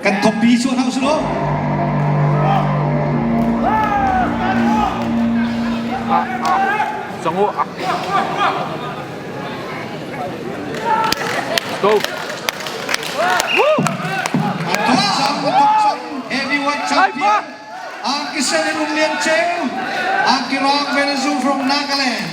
Kan thoppi chuah hna usih law. Go. A thok cang, a thok cang. Heavyweight champion Angki Sen in Lian Cheu, Angki Rang Venezu from Nagaland.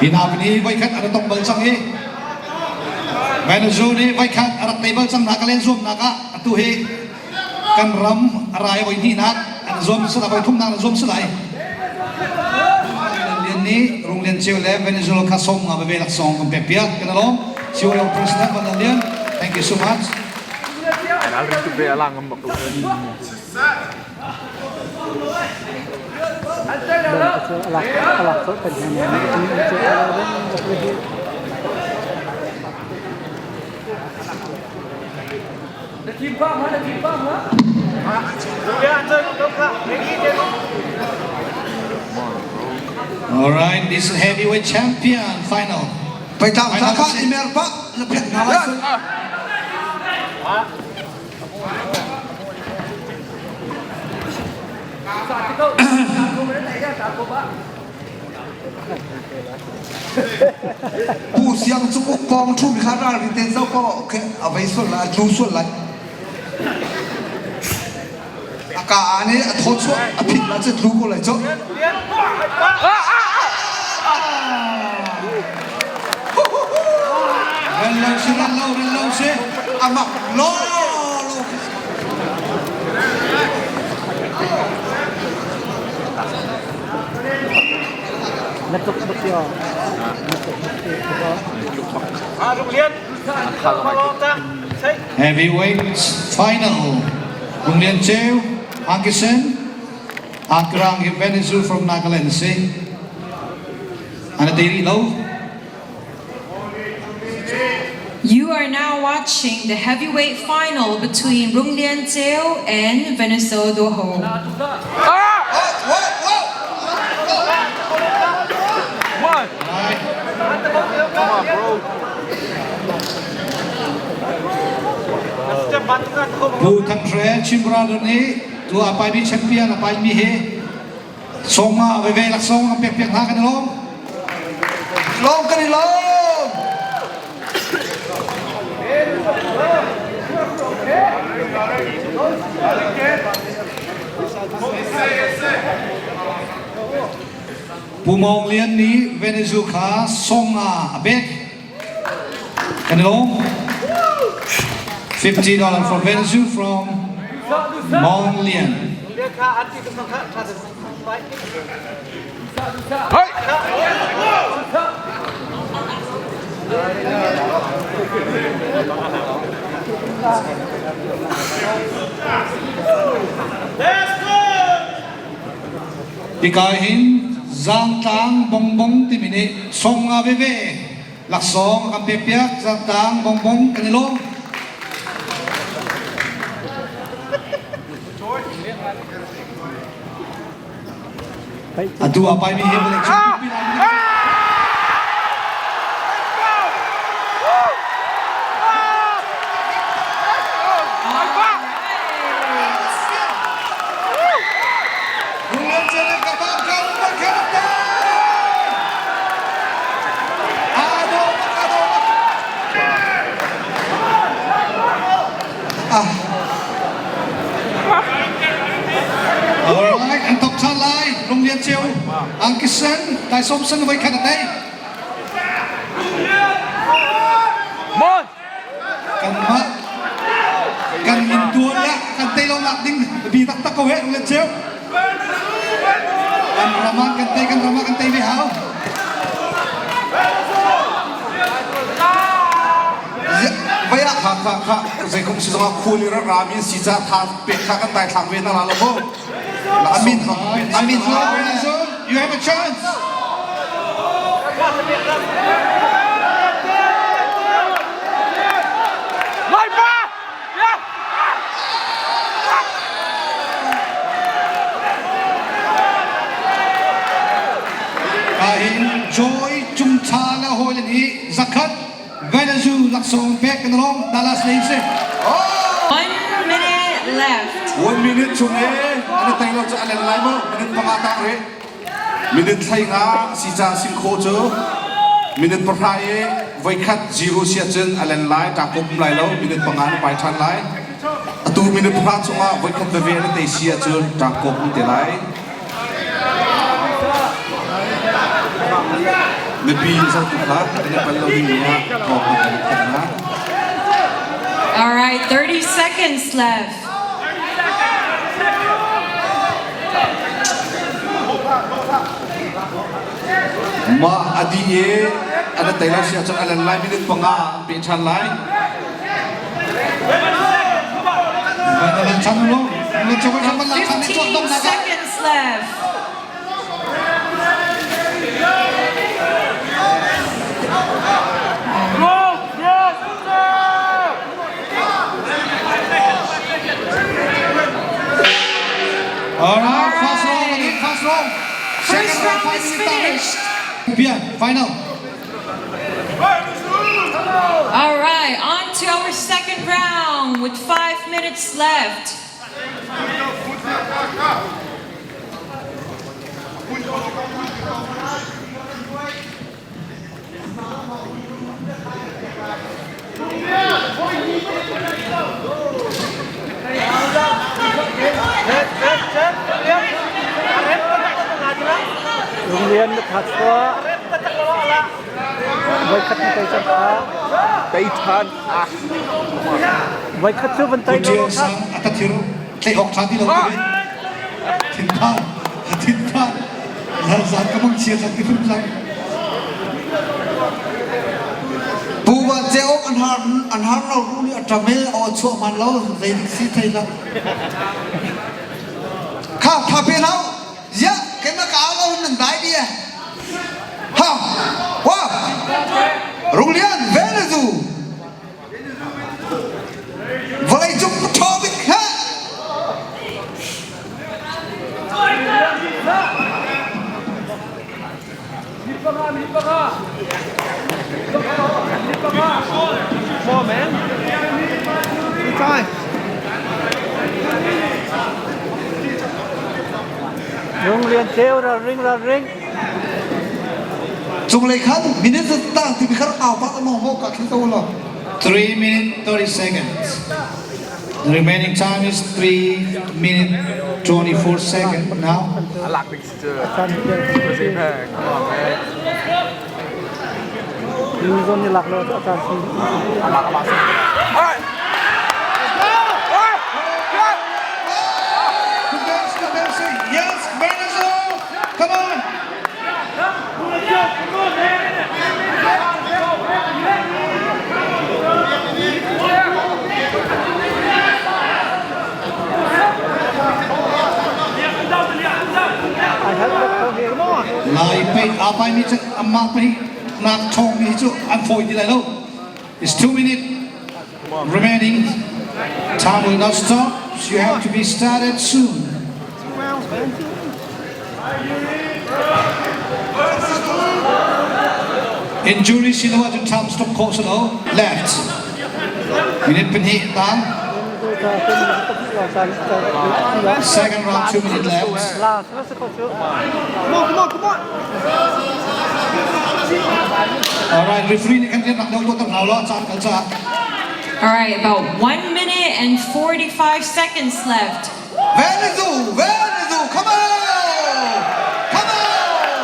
Hi hna ni voikhat an tong bal cang i Venezu nih voikhat a rak tei bal cang Nagaland zuamnak ah atu hi kan ram a rai voi hnihnak an zuam sila voi thumnak an zuam silai. Lian nih Rung Lian Ceu le Venezuela kha som nga veve laksawng kan pek piak kan alawm. CYO President Van Lian, thank you so much. Ralring tuk ve a lang ngam bak ko. All right, this is heavyweight champion final. Paitlang tla kha i mer pah na phet hna lai sun. Pu Siang cu uk pawng ṭhumi kha ralrin tein zoh ko okay a vei sual lai a tlu sual lai. A ka aa nih a thaw chuah a phit la cu tlu ko lai cu. Rel lo si, rel lo, rel lo si. A mak law law. Na tluk bak yo. Na tluk bak Heavyweight final. Rung Lian Ceu, Angkisen, Akrang Venezuela from Nagaland si. Ana diri lo. You are now watching the heavyweight final between Rung Lian Ceu and Venezuela Doho. Come on. Come on, bro. Bu Thang Hre Chin Brother nih tu a pai mi champion a pai mi hi sawma veve laksawng an pek piak hna kan i lawm. Lawm kan i lawm. Pu Mawng Lian nih Venezuela kha sawmnga a pek. Kan i lawm. $50 for Venezuela from Mawng Lian. Hey! Hika hin Zangtlang bongbong timi nih 50 veve laksawng a kan pekpiak. Zangtlang bongbong kan i lawm. Atu a paimi hi vawlei cung pumpi lai. Alright, an tok ṭhan lai. Rung Lian Ceu, Angki Sen, Tai Som Sen voi khat a tei. Mon! Kanmah kan in tuan le kan tei lo nak ding bi taktak ko he Rung Lian Ceu. Kan ram ah kan tei, kan ram ah kan tei ve hau. Vai ah kha kha kha zei kum si zongah khul i rak rami an si caah tha pek kha kan daithlang ve hna la lo mu. Amin amin You have a chance. Lai pa! Voikhat Venezu laksawng pek kan long Dallas lei si. 1 minute left. 1 minute chung e an tei lo cu a len lai mo minute 5 tang re minute 15 si ca sing kho cu minute 10 e voikhat 0 sia cun a len lai ta kum lai lo minute 5 na pai than lai atu minute 10 chungah voikhat veve na tei sia cun ta kum te lai Mipi zohtu kha kan i pal lo dingmi ah thawng kan i thanh hna. All right, 30 seconds left. Mah a dih i an tei lo si ahcun a lan lai minute 5 an pe ṭhan lai. 15 seconds left. All right, first round, first round. First round is finished. Final. All right, on to our second round with 5 minutes left. Runglian na that chuah. Voikhat na tei cang kha. Tei ṭhan. Ah. Voikhat cu van tei Puṭial sang a tathir tlaih awk ṭha ti lo ti thinphan thinphan zan ka mang chia cang ti phun cang. Pu Van Ceok an har an har lo ru nih a ṭam i aw chuah man lo zei dik si thei lo. Kha tha pe hau ya keimah ka au lo nan dai bia. Ha wa Runglian Venezu vawlei cung ṭhaw bik ha. Rung Lian Ceu ralring ralring. Cunglei khan minute tang ti khar au pa mo mo ka thil to lo. 3 minutes 30 seconds. The remaining time is 3 minutes 24 seconds now. A lak ding si cu. Come on, man. Ni zon ni lak lo a caan si. A lak a lak. Alright. Yes, Venezuela! Come on! I help that ko here. Lai pei apai mi cu amah pei nak ṭhawng mi cu an fawi ti lai lo. It's 2 minutes remaining. Time will not stop. You have to be started soon. Rounds, man. Injury si lo ahcun time stop khawh si lo. Left. Minute 2 tang. Second round, 2 minutes left. La, sa ko chu. Come on, come on, come on. All right, referee nih kan rian rak deuh tuah hau lo caan kal caah. All right, about 1 minute and 45 seconds left. Venezu, Venezu, come on! Come on!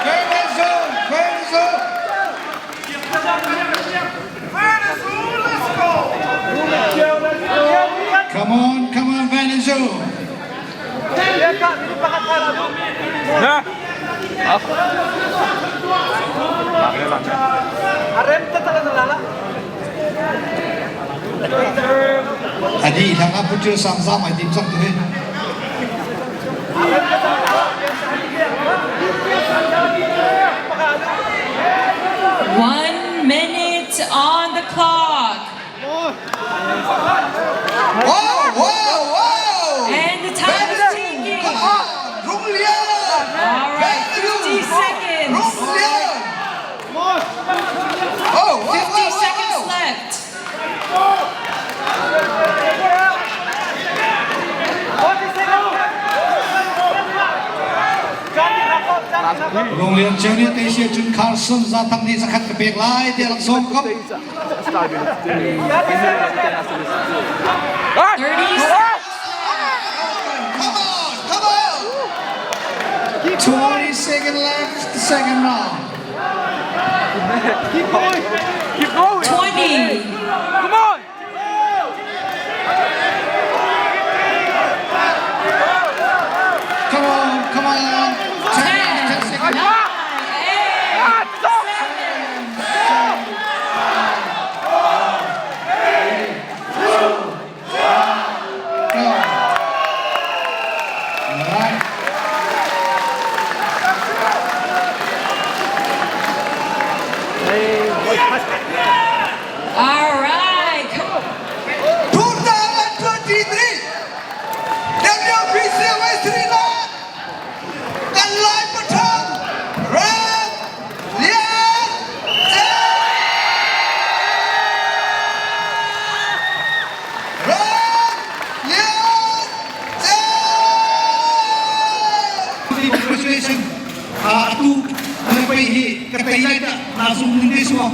Venezu, Venezu. Venezuela, let's go! Come on, come on, Venezu. Na. Lak le lak le. Adi thang a putil sang za mai tim chak tu hi. 1 minute on the clock. Wow, wow, wow! And the time is Venezu, ticking. come on! Rung Lian! All right, 50 seconds. Rung Lian! Runglian Ceu nih a tei si ahcun Carson Zathang nih zakhat ka pek lai tiah laksawng kap. 30 seconds. Come on, come on. 20 second left, the second round. Keep going! Keep going! 20. Come on! Come on, come on. 10, 10 seconds. 9, 8, 7, Go. All right. All right. 2023 WPC West กันลอยประทองเริ่มเลี้ยงเจเริ่มเลี้ยงเจ Congratulations. Atu na pai hi ka tei lai ta na sum ning te suwa.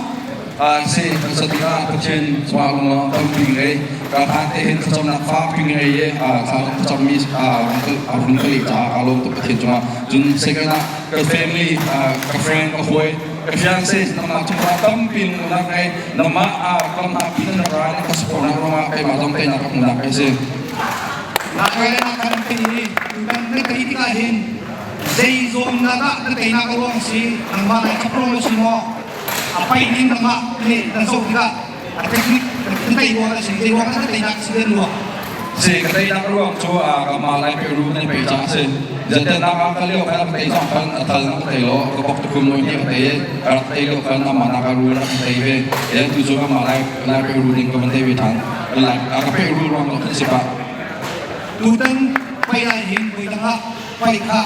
Si satika Pathian cungah lunglawm tampi ngei ka than te hin thlacamnak fakpi ngei i thla thlacammi a run ka leh caah kaa lawm tuk Pathian cungah. Cun second ah ka family, ka friend, ka hawi, ka fiance nangmah cungah tampi lungnak ngei, nangmah kam hna pi nan ra na ka support nak ruangah keimah zong teinak ka hmuhnak kai si. Na kai na kan tei hi tutan na tei tikah hin zei zuamnak ah na teinak a ruang si, nangmah na chaprong si maw, a pai ning nangmah nih na zoh tikah a technique na tei ruang a si, zei ruang ah na teinak si den ruang. Si ka teinak ruang cu ka ma lai pe ru nan pe ca si. Zetelnak ah ka lio khan ka tei zong khan a thal na ka tei lo, ka bok tukum noi ni ka tei i ka rak tei lio khan amah na ka ru rak tei ve. Yan tu cu ka ma lai lai pe ru ding ka van tei ve than. Lai ka pe ru ruang lo khan si pah. Tutan pai lai hin voi dang ah pai kha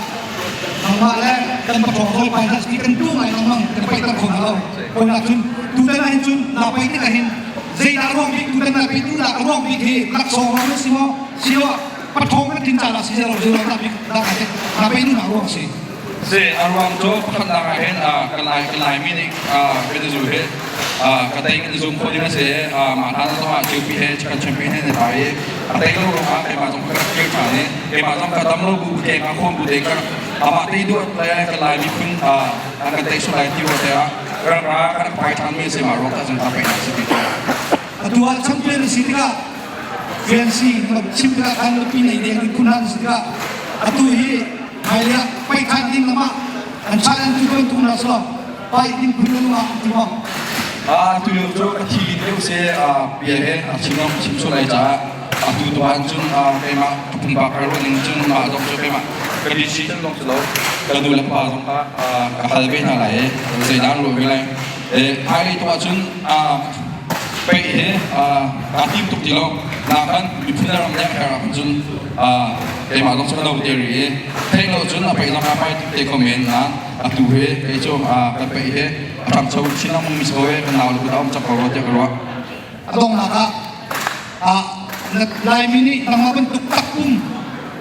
nangmah le kan paṭawng zawi pai hna si kan tu ngai lengmang kan pai ter kho hna lo. Konak cun tutan ah hin cun na pai tikah hin zeidah ruang bik tutan na pai tu dah ruang bik hi laksawng ruang na si maw silo paṭhawng na tin caah si zero zero na bik dah na pai nu na ruang si. Si a ruang cu pakhatnak ah hin kan Laimi nih kan i zu hi ka tei kan i zum kho ding a si. Mah hna zong ah GOP he kan champion he ne pai i a tei lo ruangah keimah zong ka rak kir ṭhan i keimah zong ka dam lo bu ke ka khawm bu te ka amah tei duh le kan Lai miphun an kan tei sual lai ti ruah te ah rak ra ka rak pai ṭhan mi a si. Mah ruang tah cun ta pai si ti. Atu ah champion na si tikah fiansi na chim tikah khan nupi nei deng in phun han si tikah atu hi hmailei ah pai ṭhan ding lamah an challenge tu bantuk na so pai ding phun na ah ti maw? Tu lio cu ka thi deuh se bia he a chim chim sual lai caah atu tu ah cun keimah ka pumpak ka ruah ning cun mah zong cu keimah ka decision zong si lo, ka nu le pa zong kha ka hal ve hna lai i zeidah an ruah ve lai. Hmailei tu ahcun peih he kaa tim tuk ti lo. Nakan miphun le ram nek ah cun keimah zong cu ka do te rih i theih lo cun a peih zong aa pai tuk te ko men na atu he kei cu kan peih he a ṭhangcho chin lengmang mi si ko he kan nau le kut a um cang ko rua tiah ka ruah. A donghnak ah Laimi nih nangmah bantuk takpum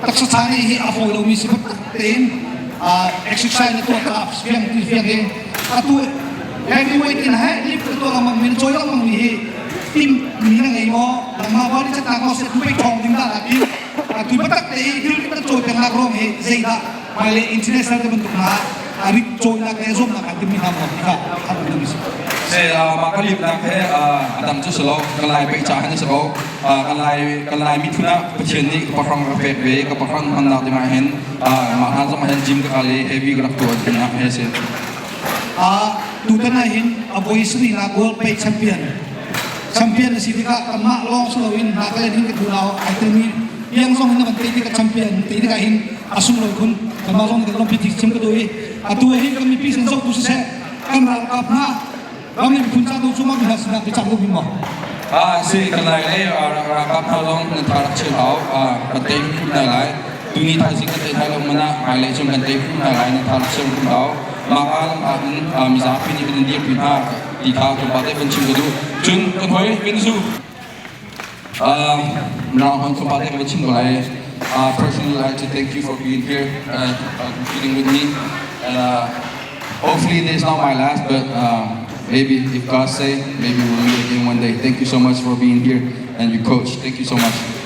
taksa cha nih hi a fawi lomi si bantuk tein exercise na tuah ta fiang ti fiang i atu heavyweight in he lift na tuah lengmang mi na cawi lengmang mi hi tim mi na ngei maw, nangmah body chatnak maw se tu pei ṭhawng ding dah ti tu biatak te i thil na cawi pengnak ruang hi zeidah hmailei international te bantuk hna rit cawinak le zuamnak ah timi hna maw ti kha hal mi si. Se mah ka limnak he a dang cu si lo, ka Lai peih ca hin a si ko. Kan Lai kan Lai miphun ah Pathian nih ka pahrang ka pek ve, ka pahrang hmannak ding ah hin mah hna zong ah hin gym ka kal i heavy ka rak tuah tinak he si. Tutan ah hin a voi sarihnak World Pay Champion champion a si tikah kanmah lawng si loin Nagaland hin ka unau ai telmi piang zong hin na van tei tikah champion tei tikah hin a sunglawi khun. Kanmah zong kan lawmpi chim ka duh i atu hin kan mipi sin zohtu siseh, kan ralkap hna ram le miphun ca tu cu mah mi hna sinah biacak duh mi maw? Si kan Lai le ralkap hna zong nan tha rak chiah hau. Kan tei hrim hna lai. Tuni thaizing kan tei hna lo man ah hmailei cun kan tei hrim hna lai, nan tha rak chiah hrim hau. Mah ka lam ah hin mizapi nih kan in dirpi hna ti kha tlawmpal te van chim ka duh. Cun kan hoi Vinzu Mirang hon tlawmpal te kan chim ko lai. Personally, I'd like to thank you for being here and competing with me. And hopefully, this is not my last, but maybe if God say, maybe we'll meet again one day. Thank you so much for being here and your coach. Thank you so much.